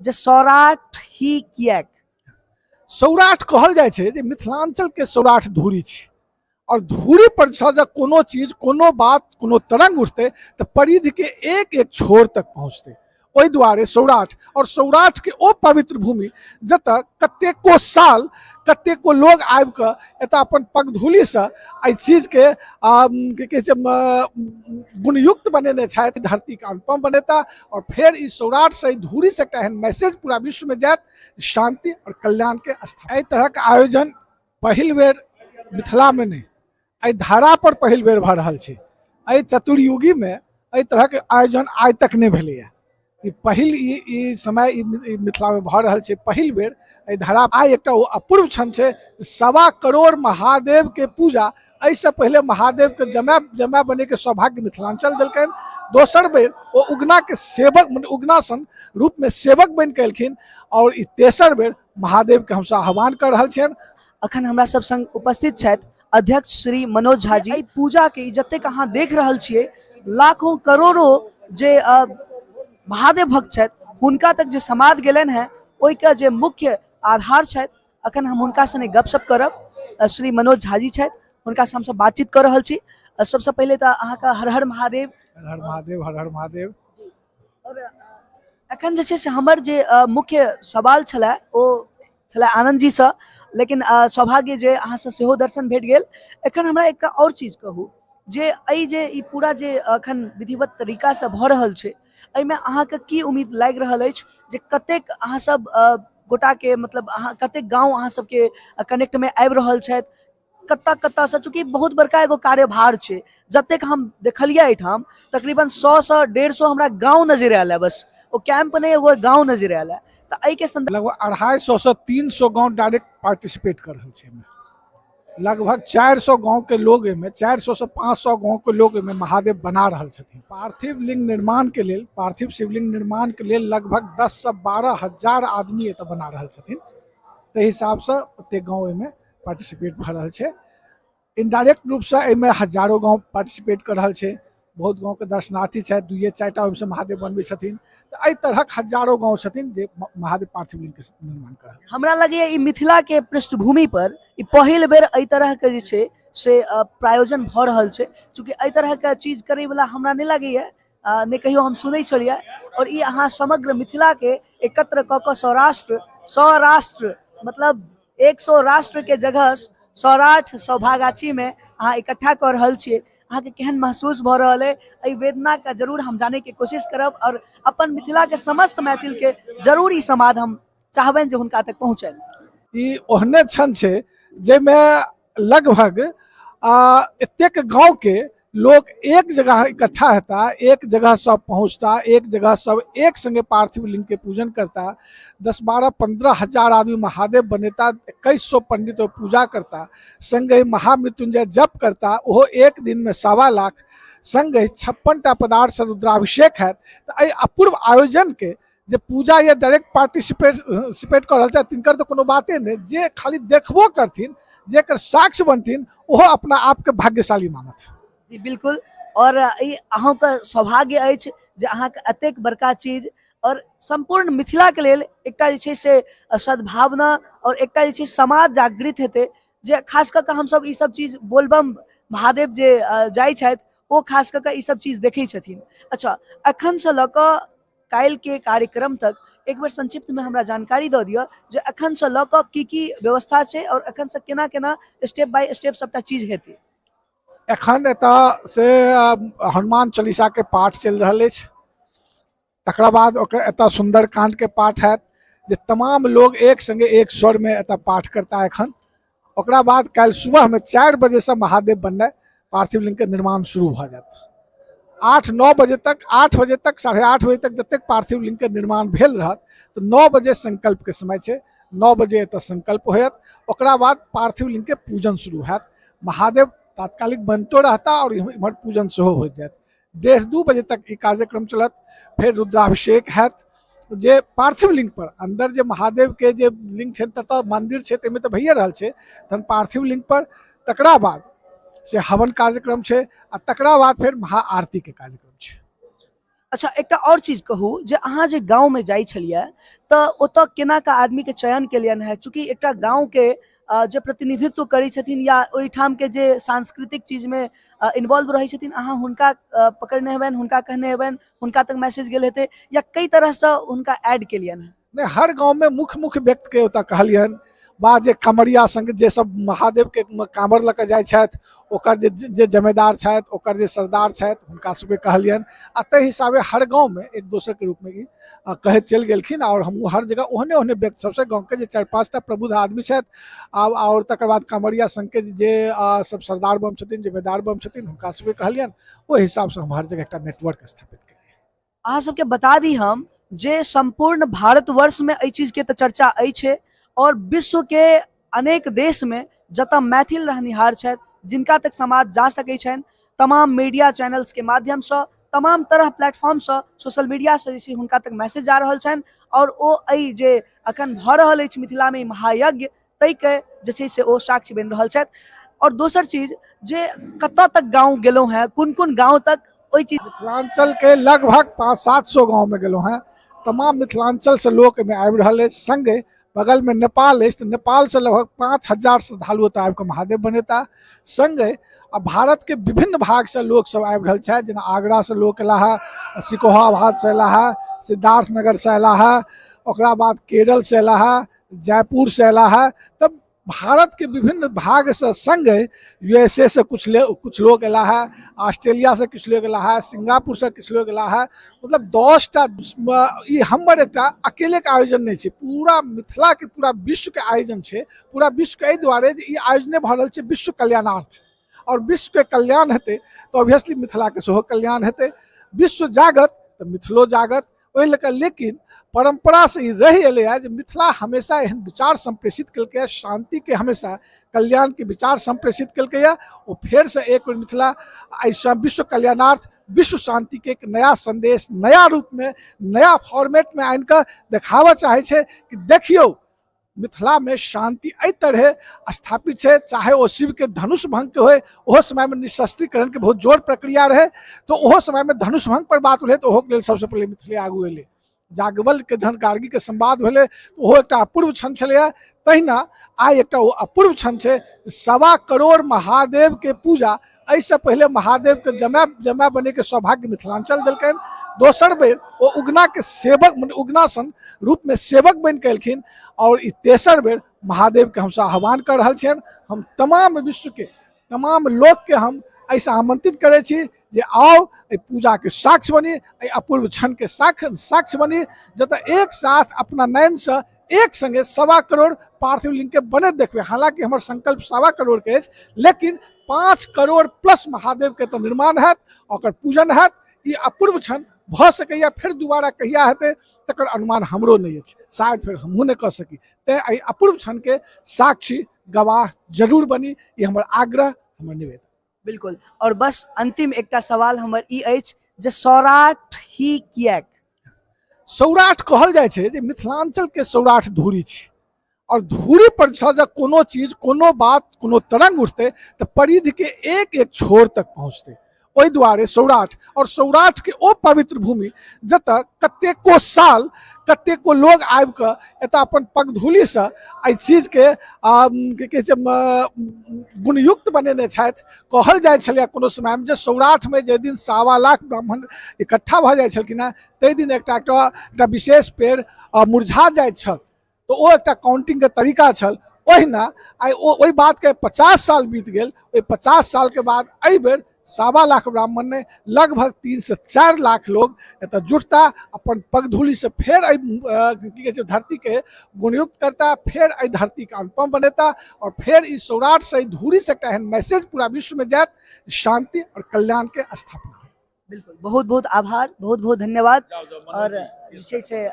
जे सौराठ ही किएक? सौराठ कहल जाइ छै जे मिथिलांचल के सौराठ धूरी छै और धूरी पर जब कोनो चीज कोनो बात कोनो तरंग उठतै तऽ परिधि के एक एक छोर तक पहुँचतै। ओहि दुआरे सौराठ, और सौराठ के ओ पवित्र भूमि जतऽ कतेको साल कतेको लोग आबि कऽ एतऽ अपन पगधूलिसँ एहि चीजके की कहै छै गुणयुक्त बनेने छथि, धरतीके अनुपम बनेता। और फेर ई सौराठसँ ई धूरीसँ एकटा एहन मैसेज पूरा विश्वमे जायत, शांति और कल्याणके स्थान। एहि तरहक आयोजन पहिल बेर मिथिलामे नहि, एहि धारा पर पहिल बेर भऽ रहल छै। एहि चतुर्युगीमे एहि तरहक आयोजन आइ तक नहि भेलैए। ई पहिल ई समय ई मिथिलामे भऽ रहल छै पहिल बेर एहि धारा। आइ एकटा ओ अपूर्व क्षण छै, 1.25 करोड़ महादेवके पूजा। एहिसँ पहिले महादेवके जमाय जमाय बनैके सौभाग्य मिथिलांचल देलकनि। दोसर बेर ओ उगनाके सेवक, उगना सन रूपमे सेवक बनि कऽ एलखिन। और ई तेसर बेर महादेवके हमसब आह्वान कऽ रहल छियनि। अखन हमरा सब संग उपस्थित छथि अध्यक्ष श्री मनोज झा जी। एहि पूजा के जतेक अहाँ देख रहल छियै, लाखों करोड़ों जे महादेव भक्त छथि हुनका तक जे समाद गेलनि हेँ, ओहिके जे मुख्य आधार छथि, अखन हम हुनका सङ्गे गपशप करब। श्री मनोज झा जी छथि, हुनकासँ हमसब बातचीत कऽ रहल छी। सबसँ पहिले तऽ अहाँके हर हर महादेव। हर हर महादेव, हर हर महादेव। और एखन जे छै से हमर जे मुख्य सवाल छलए ओ छलए आनन्द जीसँ, लेकिन सौभाग्य जे अहाँसँ सेहो दर्शन भेट गेल। एखन हमरा एकटा आओर चीज कहू जे एहि जे ई पूरा जे एखन विधिवत तरीकासँ भऽ रहल छै, एहिमे अहाँके की उम्मीद लागि रहल अछि जे कतेक अहाँ सब गोटाके, मतलब अहाँ कतेक गाँव अहाँ सबके कनेक्टमे आबि रहल छथि, कतऽ कतऽसँ? चूँकि बहुत बड़का एगो कार्यभार छै, जतेक हम देखलियै एहिठाम तकरीबन 100 से 150 हमरा गाँव नजरि आयल है, बस ओ कैंप नहि, एगो गाँव नजरि आयल है। तऽ एहिके संदर्भ लगभग 250 से 300 गाँव डायरेक्ट पार्टिसिपेट कर रहल छै एहिमे। लगभग 400 गाँव के लोग एहिमे, 400 से 500 गाँव के लोग एहिमे महादेव बना रहल छथिन। पार्थिव लिंग निर्माण के लेल, पार्थिव शिवलिंग निर्माण के लेल लगभग 10 से 12 हजार आदमी एतऽ बना रहल छथिन। ताहि हिसाबसँ ओतेक गाँव एहिमे पार्टिसिपेट भऽ रहल छै। इनडायरेक्ट रूपसँ एहिमे हजारो गाँव पार्टिसिपेट कऽ रहल छै। बहुत गाँवके दर्शनार्थी छथि, 2-4 टा ओहिसँ महादेव बनबै छथिन। तऽ एहि तरहक हजारो गाँव छथिन जे महादेव पार्थिव लिंगके निर्माण कर रहल। हमरा लगैए ई मिथिलाके पृष्ठभूमि पर ई पहिल बेर एहि तरहके जे छै से प्रायोजन भऽ रहल छै। चूँकि एहि तरहके चीज करैवला हमरा नहि लगैए, नहि कहियो हम सुनै छलियै। और ई अहाँ समग्र मिथिलाके एकत्र कऽ कऽ सौराष्ट्र, सौराष्ट्र मतलब 100 राष्ट्र के जगह सौराठ सौभागाछी में अहाँ इकट्ठा कऽ रहल छियै। अहाँके केहन महसूस भऽ रहल अइ? एहि वेदनाके जरूर हम जानैके कोशिश करब और अपन मिथिलाके समस्त मैथिलके जरूर ई समाद हम चाहबनि जे हुनका तक पहुँचनि। ई ओहने क्षण छै जाहिमे लगभग एतेक गाँवके लोक एक जगह इकट्ठा हेता, एक जगह सब पहुँचता, एक जगह सब एक संगे पार्थिव लिंग के पूजन करता। 10, 12, 15 हजार आदमी महादेव बनेता, 2100 पंडित पूजा करता, संगे महामृत्युंजय जप करता, ओहो एक दिन में 1.25 लाख, संगे 56 टा पदार्थ से रुद्राभिषेक हैत। तऽ एहि अपूर्व आयोजन के जे पूजा या डायरेक्ट पार्टिसिपेट कऽ रहल छथि तिनकर तऽ कोनो बाते नहि, जे खाली देखबो करथिन, जे एकर साक्ष्य बनथिन, ओहो अपना आपके भाग्यशाली मानत। जी बिल्कुल। और ई अहूँके सौभाग्य अछि जे अहाँके एतेक बड़का चीज और सम्पूर्ण मिथिलाके लेल एकटा जे छै से सद्भावना और एकटा जे छै समाज जागृत हेतै, जे खास कऽ कऽ हमसब ई सब चीज बोलबम महादेव जे जाइ छथि ओ खास कऽ कऽ ई सब चीज देखै छथिन। अच्छा, एखनसँ लऽ कऽ काल्हिके कार्यक्रम तक एक बेर संक्षिप्तमे हमरा जानकारी दऽ दिअ जे एखनसँ लऽ कऽ की की व्यवस्था छै और एखनसँ केना केना स्टेप बाय स्टेप सबटा चीज हेतै। एखन एतऽ से हनुमान चालीसाके पाठ चलि रहल अछि, तकरा बाद ओकर एतऽ सुंदरकांडके पाठ हैत, जे तमाम लोग एक संगे एक स्वरमे एतऽ पाठ करता एखन। ओकरा बाद काल्हि सुबहमे 4 बजेसँ महादेव बननाइ पार्थिव लिंगके निर्माण शुरू भऽ जायत। 8-9 बजे तक, 8 बजे तक, 8:30 बजे तक जतेक पार्थिव लिंगके निर्माण भेल रहत तऽ 9 बजे संकल्पके समय छै, 9 बजे एतऽ संकल्प होयत। ओकरा बाद पार्थिव लिंगके पूजन शुरू हैत, महादेव तात्कालिक बनतो रहता और इम्हर पूजन सेहो हो जायत। 1:30-2 बजे तक ई कार्यक्रम चलत। फेर रुद्राभिषेक हैत, जे पार्थिव लिंग पर अंदर जे महादेव के जे लिंग छै ततऽ मंदिर छै ताहिमे तऽ भइए रहल छै, तहन पार्थिव लिंग पर तकरा बाद से हवन कार्यक्रम छै आ तकरा बाद फेर महाआरती के कार्यक्रम छै। अच्छा, एकटा आओर चीज कहू जे अहाँ जे गाँवमे जाइ छलियै तऽ ओतऽ केना कऽ आदमीके चयन केलियनि हेँ? चूँकि एकटा गाँवके जे प्रतिनिधित्व करै छथिन या ओहिठामके जे सांस्कृतिक चीजमे इन्वॉल्व रहै छथिन, अहाँ हुनका पकड़ने हेबनि, हुनका कहने हेबनि, हुनका तक मैसेज गेल हेतै, या कई तरहसँ हुनका ऐड केलियनि हेँ? नहि, हर गाँवमे मुख्य मुख्य व्यक्तिके ओतऽ कहलियनि बा जे कमरिया संग जे सब महादेवके काँवर लऽ कऽ जाइ छथि, ओकर जे जे जमेदार छथि, ओकर जे सरदार छथि, हुनका सबके कहलियनि। आ ताहि हिसाबे हर गाँवमे एक दोसरके रूपमे ई कहैत चलि गेलखिन। आओर हमहूँ हर जगह ओहने ओहने व्यक्ति सबसँ गाँवके जे 4-5टा प्रबुद्ध आदमी छथि, आओर तकर बाद कमरिया संघके जे सब सरदार बम छथिन, जिम्मेदार बम छथिन, हुनका सबके कहलियनि। ओहि हिसाबसँ हम हर जगह एकटा नेटवर्क स्थापित केलियै। अहाँ सबके बता दी हम जे सम्पूर्ण भारतवर्षमे एहि चीजके तऽ चर्चा अछि, और विश्व के अनेक देश में जतऽ मैथिल रहनिहार छथि, जिनका तक समाज जा सकै छनि, तमाम मीडिया चैनल्स के माध्यमसँ, तमाम तरह प्लेटफॉर्मसँ, सोशल मीडियासँ जे छै हुनका तक मैसेज जा रहल छनि, और ओ एहि जे अखन भऽ रहल अछि मिथिलामे महायज्ञ, ताहिके जे छै से ओ साक्षी बनि रहल छथि। और दोसर चीज जे कतऽ तक गाँव गेलहुँ हेँ, कोन कोन गाँव तक ओहि चीज? मिथिलांचल के लगभग 500-700 गाँव में गेलहुँ हेँ। तमाम मिथिलांचल से लोक एहिमे आबि रहल अछि। संगे बगल में नेपाल अछि, तऽ नेपाल से लगभग 5000 श्रद्धालु ओतऽ आबि कऽ महादेव बनेता। संगे आ भारत के विभिन्न भाग से लोक सब आबि रहल छथि, जेना आगरा से लोक अयला है, सिकोहाबाद से अयला है, सिद्धार्थनगर से अयला है, ओकरा बाद केरल से अयला है, जयपुर से अयला है। तब भारत के विभिन्न भाग से संगे यूएसए से कुछ लोग अयला है, ऑस्ट्रेलिया से किछु लोग अयला है, सिंगापुर से किछु लोग अयला है। मतलब 10टा ई हमर एकटा अकेले के आयोजन नहीं छै, पूरा मिथिला के पूरा विश्व के आयोजन छै। पूरा विश्व के एहि दुआरे जे ई आयोजने भऽ रहल छै विश्व कल्याणार्थ, और विश्व के कल्याण हेतै तऽ ऑब्वियसली मिथिला के सेहो कल्याण हेतै। विश्व जागत तऽ मिथिलो जागत, ओहि लऽ कऽ। लेकिन परम्परा से ई रहि एलैए जे मिथिला हमेशा एहन विचार सम्प्रेषित केलकैए, शान्तिके हमेशा कल्याणके विचार सम्प्रेषित केलकैए। ओ फेरसँ एक बेर मिथिला एहिसँ विश्व कल्याणार्थ विश्व शान्तिके एक नया संदेश नया रूपमे नया फॉर्मेटमे आनि कऽ देखाबऽ चाहै छै कि देखियौ मिथिलामे शान्ति एहि तरहे स्थापित छै। चाहे ओ शिवके धनुष भंगके होय, ओहो समयमे निशस्त्रीकरणके बहुत जोर प्रक्रिया रहै, तऽ ओहो समयमे धनुष भंग पर बात भेलै तऽ ओहोके लेल सबसँ पहिले मिथिले आगू एलै। जागवल के जहन गार्गीके संवाद भेलै तऽ ओहो एकटा अपूर्व क्षण छलैए। तहिना आइ एकटा ओ अपूर्व क्षण छै, 1.25 करोड़ महादेवके पूजा। एहिसँ पहिले महादेवके जमाय जमाय बनैके सौभाग्य मिथिलांचल देलकनि। दोसर बेर ओ उगनाके सेवक, मने उगना सन रूपमे सेवक बनि कऽ एलखिन, और ई तेसर बेर महादेवके हमसब आह्वान कऽ रहल छियनि। हम तमाम विश्वके तमाम लोकके हम एहिसँ आमंत्रित करै छी जे आउ एहि पूजाके साक्ष्य बनी, एहि अपूर्व क्षणके साक्ष्य बनी, जतऽ एक साथ अपना नयनसँ एक संगे 1.25 करोड़ पार्थिव लिंगके बनैत देखबै। हालांकि हमर संकल्प 1.25 करोड़के अछि, लेकिन 5 करोड़ प्लस महादेवके तऽ निर्माण हैत, ओकर पूजन हैत। ई अपूर्व क्षण भऽ सकैए, फेर दोबारा कहिया हेतै तकर अनुमान हमरो नहि अछि, शायद फेर हमहूँ नहि कऽ सकी। तेँ एहि अपूर्व क्षणके साक्षी गवाह जरूर बनी, ई हमर आग्रह, हमर निवेदन। बिल्कुल। और बस अंतिम एकटा सवाल हमर ई अछि जे सौराठ ही किएक? सौराठ कहल जाइ छै जे मिथिलांचल के सौराठ धूरी छै, और धूरी पर जब कोनो चीज कोनो बात कोनो तरंग उठतै तऽ परिधि के एक एक छोर तक पहुँचतै। ओहि दुआरे सौराठ, और सौराठ के ओ पवित्र भूमि जतऽ कतेको साल कतेको लोग आबि कऽ एतऽ अपन पगधूलिसँ एहि चीजके की कहै छै गुणयुक्त बनेने छथि। कहल जाइ छलैए कोनो समयमे जे सौराठमे जाहि दिन 1.25 लाख ब्राह्मण इकट्ठा भऽ जाइ छलखिन हेँ, ताहि दिन एकटा एकटा एकटा विशेष पेड़ मुरझा जाइत छल, तऽ ओ एकटा काउंटिंगके तरीका छल। ओहिना आइ ओहि बातके 50 साल बीत गेल। ओहि 50 सालके बाद एहि बेर 1.25 लाख ब्राह्मण ने लगभग 3 से 4 लाख लोग एतऽ जुटता, अपन पगधूलिसँ फेर एहि की कहै छै धरतीके गुणयुक्त करता, फेर एहि धरतीके अनुपम बनेता, और फेर ई सौराठसँ एहि धूरीसँ एकटा एहन मैसेज पूरा विश्वमे जायत, शान्ति और कल्याणके स्थापना। बिल्कुल, बहुत बहुत आभार, बहुत बहुत धन्यवाद। और जे छै से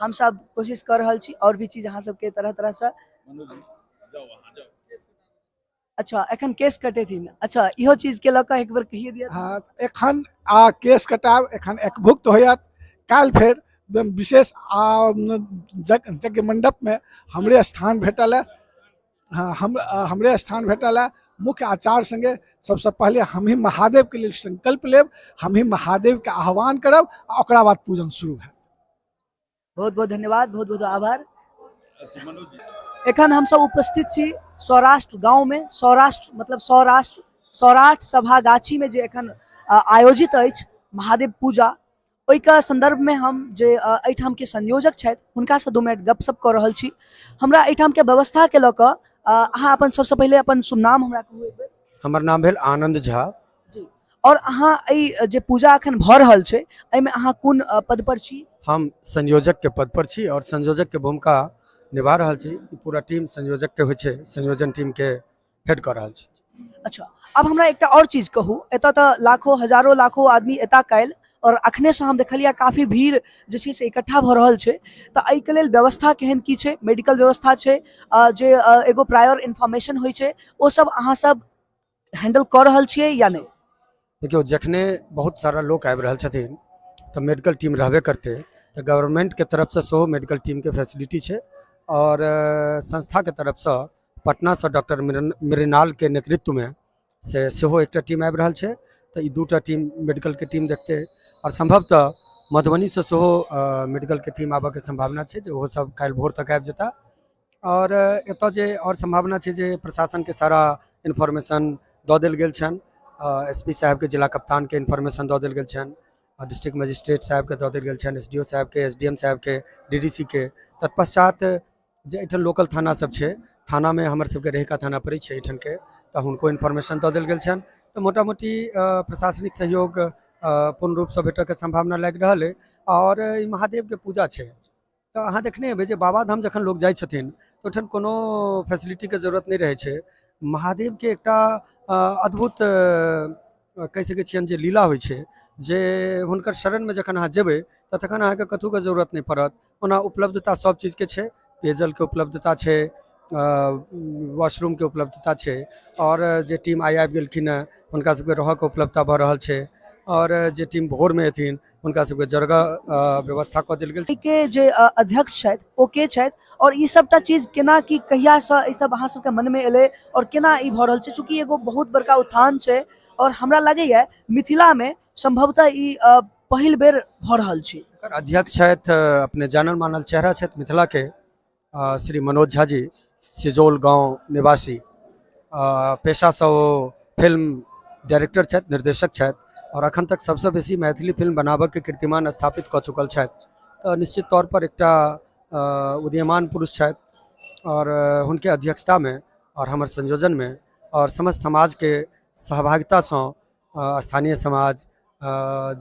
हमसब कोशिश कऽ रहल छी और भी चीज अहाँ सबके तरह तरहसँ। अच्छा, एखन केस कटेथिन। अच्छा, इहो चीज के लऽ कऽ एक बेर कहिए दिअ। हाँ, एखन आ केस कटायब एखन एकभुक्त होयत। काल्हि फेर विशेष यज्ञ मंडप में हमरे स्थान भेटल है। हाँ, हम हमरे स्थान भेटल है। मुख्य आचार्य संगे सबसे पहले हम ही महादेव के लिए संकल्प लेब, हम ही महादेव के आह्वान करब आ ओकरा बाद पूजन शुरू हैत। बहुत बहुत धन्यवाद, बहुत बहुत आभार। एखन हम सब उपस्थित छी सौराष्ट्र गाँव में, सौराष्ट्र मतलब सौराष्ट्र सौराठ सभागाछी में जे एखन आयोजित अछि महादेव पूजा, ओहिके संदर्भ में हम जे एहिठाम के संयोजक छथि हुनका से 2 मिनट गपशप कऽ रहल छी। हमरा एहिठाम के व्यवस्था के लऽ कऽ अहाँ अपन सबसे पहिले अपन शुभ नाम हमरा कहू एक बेर। हमर नाम भेल आनंद झा जी। और अहाँ एहि जे पूजा एखन भऽ रहल छै एहिमे अहाँ कोन पद पर छी? हम संयोजक के पद पर छी और संयोजक के भूमिका निभा रहल छी। पूरा टीम संयोजक के होइ छै, संयोजन टीम के हेड कऽ रहल छी। अच्छा, अब हमरा एकटा और चीज कहू, एतऽ तऽ लाखों हजारों लाखों आदमी एता काल्हि और अखने से हम देखलियै काफी भीड़ जे छै से इकट्ठा भऽ रहल छै, तऽ एहिके लेल व्यवस्था केहन की छै? मेडिकल व्यवस्था छै, जे एगो प्रायर इन्फॉर्मेशन होइ छै ओ सब अहाँ सब हैंडल कऽ रहल छियै या नहि? देखियौ, जखने बहुत सारा लोक आबि रहल छथिन तऽ मेडिकल टीम रहबे करतै, तऽ गवर्नमेंटके तरफसँ सेहो मेडिकल टीमके फैसिलिटी छै और संस्थाके तरफसँ पटनासँ डॉक्टर मृणालके नेतृत्वमे से सेहो एकटा टीम आबि रहल छै। तऽ ई दूटा टीम मेडिकलके टीम देखतै और संभवतः मधुबनीसँ सेहो मेडिकलके टीम आबऽके सम्भावना छै जे ओहो सब काल्हि भोर तक आबि जेता। और एतऽ जे और सम्भावना छै जे प्रशासनके सारा इन्फॉर्मेशन दऽ देल गेल छनि, एस पी साहबके, जिला कप्तानके इन्फॉर्मेशन दऽ देल गेल छनि, डिस्ट्रिक्ट मजिस्ट्रेट साहबके दऽ देल गेल छनि, एस डी ओ साहबके, एस डी एम साहबके, डी डी सी के। तत्पश्चात जे एहिठाम लोकल थाना सब छै, थानामे हमर सबके रहिका थाना पड़ै छै एहिठामके, तऽ हुनको इन्फॉर्मेशन दऽ देल गेल छनि। तऽ मोटा मोटी प्रशासनिक सहयोग पूर्ण रूपसँ भेटऽके सम्भावना लागि रहल अइ। और ई महादेवके पूजा छै तऽ अहाँ देखने हेबै जे बाबाधाम जखन लोक जाइ छथिन तऽ ओहिठाम कोनो फैसिलिटीके जरूरत नहि रहै छै। महादेवके एकटा अद्भुत कहि सकै छियनि जे लीला होइ छै जे हुनकर शरणमे जखन अहाँ जेबै तऽ तखन अहाँके कतहुके जरूरत नहि पड़त। ओना उपलब्धता सब चीजके छै, पेयजलके उपलब्धता छै, वॉशरूमके उपलब्धता छै और जे टीम आइ आबि गेलखिन हेँ हुनका सबके रहऽके उपलब्धता भऽ रहल छै और जे टीम भोरमे एथिन हुनका सबके जगह व्यवस्था कऽ देल गेल छै। के जे अध्यक्ष छथि ओ के छथि और ई सबटा चीज केना की कहियासँ ई सब अहाँ सबके मनमे एलै और केना ई भऽ रहल छै? चूँकि एगो बहुत बड़का उत्थान छै और हमरा लगैया मिथिलामे संभवतः ई पहिल बेर भऽ रहल छै। एकर अध्यक्ष छथि अपने जानल मानल चेहरा छथि मिथिलाके श्री मनोज झा जी, सिजौल गाँव निवासी, पेशासँ ओ फिल्म डायरेक्टर छथि, निर्देशक छथि और अखन तक सबसँ बेसी मैथिली फिल्म बनाबऽके कीर्तिमान स्थापित कऽ चुकल छथि। तऽ निश्चित तौर पर एकटा उदीयमान पुरुष छथि और हुनके अध्यक्षतामे और हमर संयोजनमे और समस्त समाजके सहभागितासँ स्थानीय समाज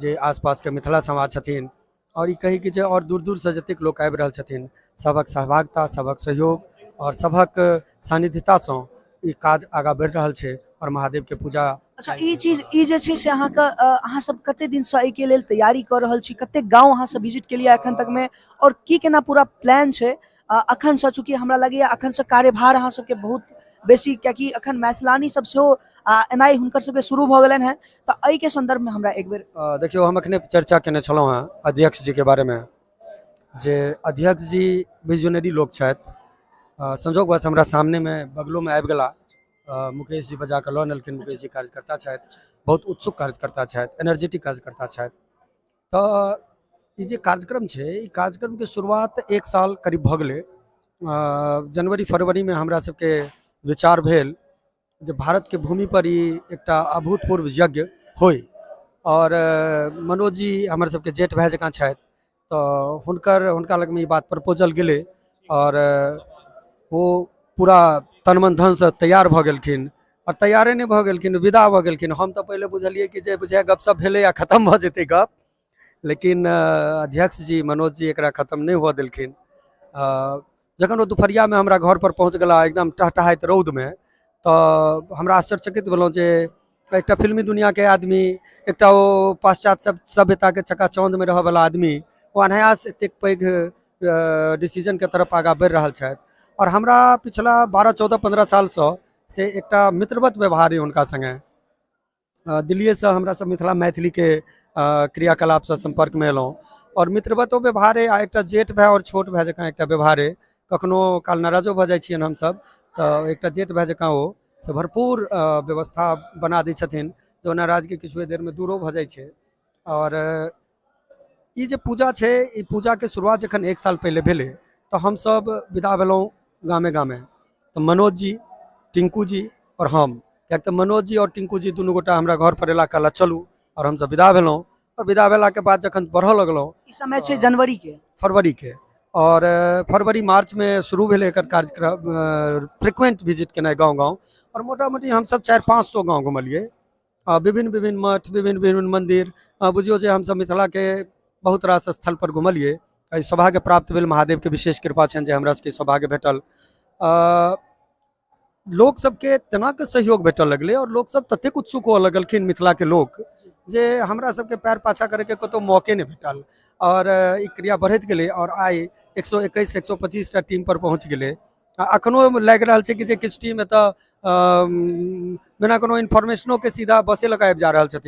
जे आसपासके मिथिला समाज छथिन और ई कही कि जे और दूर दूरसँ जतेक लोक आबि रहल छथिन सभक सहभागिता, सभक सहयोग और सभक सान्निध्यतासँ ई काज आगाँ बढ़ि रहल छै और महादेवके पूजा। अच्छा, ई चीज ई जे छै से अहाँके अहाँ सब कते दिनसँ एहिके लेल तैयारी कऽ रहल छी? कते गाँव अहाँ सब विजिट केलियै एखन तकमे और की केना पूरा प्लान छै अखनसँ? चूँकि हमरा लगैया अखनसँ कार्यभार अहाँ सबके बहुत बेसी, कियाकि अखन मैथिलानी सब सेहो एनाइ हुनकर सबके शुरू भऽ गेलनि हेँ, तऽ एहिके संदर्भमे हमरा एक बेर देखियौ, हम अखने चर्चा केने छलहुँ हेँ अध्यक्ष जीके बारेमे जे अध्यक्ष जी विजनरी लोक छथि। संजोगवश हमरा सामनेमे बगलोमे आबि गेला, मुकेश जी बजा कऽ लऽ अनलखिन। मुकेश जी कार्यकर्ता छथि, बहुत उत्सुक कार्यकर्ता छथि, एनर्जेटिक कार्यकर्ता छथि। तऽ ई जे कार्यक्रम छै, ई कार्यक्रमके शुरुआत 1 साल करीब भऽ गेलै। जनवरी फरवरीमे हमरा सबके विचार भेल जे भारतके भूमि पर ई एकटा अभूतपूर्व यज्ञ होइ और मनोज जी हमर सबके जेठ भाय जकाँ छथि, तऽ हुनका लगमे ई बात प्रपोजल गेलै और ओ पूरा तन मन धनसँ तैयार भऽ गेलखिन और तैयारे नहि भऽ गेलखिन, विदा भऽ गेलखिन। हम तऽ पहिले बुझलियै कि जे बुझाय गपशप भेलै आ खतम भऽ जेतै गप, लेकिन अध्यक्ष जी मनोज जी एकरा खतम नहि हुअ देलखिन। जखन ओ दुपहरियामे हमरा घर पर पहुँच गेला एकदम टहटहाइत रौदमे, तऽ हमरा आश्चर्यचकित भेलहुँ जे एकटा फिल्मी दुनियाके आदमी, एकटा ओ पाश्चात्य सभ्यताके चकाचौंधमे रहऽवला आदमी, ओ अनायास एतेक पैघ डिसीजनके तरफ आगाँ बढ़ि रहल छथि। और हमरा पिछला 12 14 15 सालसँ से एकटा मित्रवत व्यवहार अइ हुनका सङ्गे। दिल्लीएसँ हमरा सब मिथिला मैथिलीके क्रियाकलापसँ सम्पर्कमे एलहुँ और मित्रवतो व्यवहार अइ आ एकटा जेठ भाय और छोट भाय जकाँ एकटा व्यवहार अइ। कखनो काल नाराजो भऽ जाइ छियनि हमसब तऽ एकटा जेठ भाय जकाँ ओ से भरपूर व्यवस्था बना दै छथिन। तऽ ओना नाराजगी किछुए देरमे दूरो भऽ जाइ छै। आओर ई जे पूजा छै, ई पूजाके शुरुआत जखन 1 साल पहिले भेलै तऽ हमसब विदा भेलहुँ गामे गामे। तऽ मनोज जी, टिंकू जी आओर हम, किएक तऽ मनोज जी आओर टिंकू जी दुनू गोटा हमरा घर पर एला, कहला चलू, आओर हमसब विदा भेलहुँ। आओर विदा भेलाके बाद जखन बढ़ऽ लगलहुँ, ई समय छै जनवरी के, फरवरी के, आओर फरवरी मार्चमे शुरू भेलै एकर कार्यक्रम, फ्रिक्वेंट विजिट केनाइ गाँव गाँव। आओर मोटा मोटी हमसब 400-500 गाँव घुमलियै, विभिन्न विभिन्न मठ, विभिन्न विभिन्न मन्दिर, बुझियौ जे हमसब मिथिलाके बहुत रास स्थल पर घुमलियै। एहि सौभाग्य प्राप्त भेल, महादेवके विशेष कृपा छनि जे हमरा सबके सौभाग्य भेटल। लोक सबके तेना कऽ सहयोग भेटऽ लगलै आओर लोकसब ततेक उत्सुक हुअ लगलखिन मिथिलाके लोक जे हमरा सबके पैर पाछा करैके कतहु मौके नहि भेटल। आओर ई क्रिया बढ़ैत गेलै आओर आइ 121 125 टा टीम पर पहुँच गेलै। आ एखनो लागि रहल छै कि जे किछु टीम एतऽ बिना कोनो इन्फॉर्मेशनोके सीधा बसे लऽ कऽ आबि जा रहल छथिन।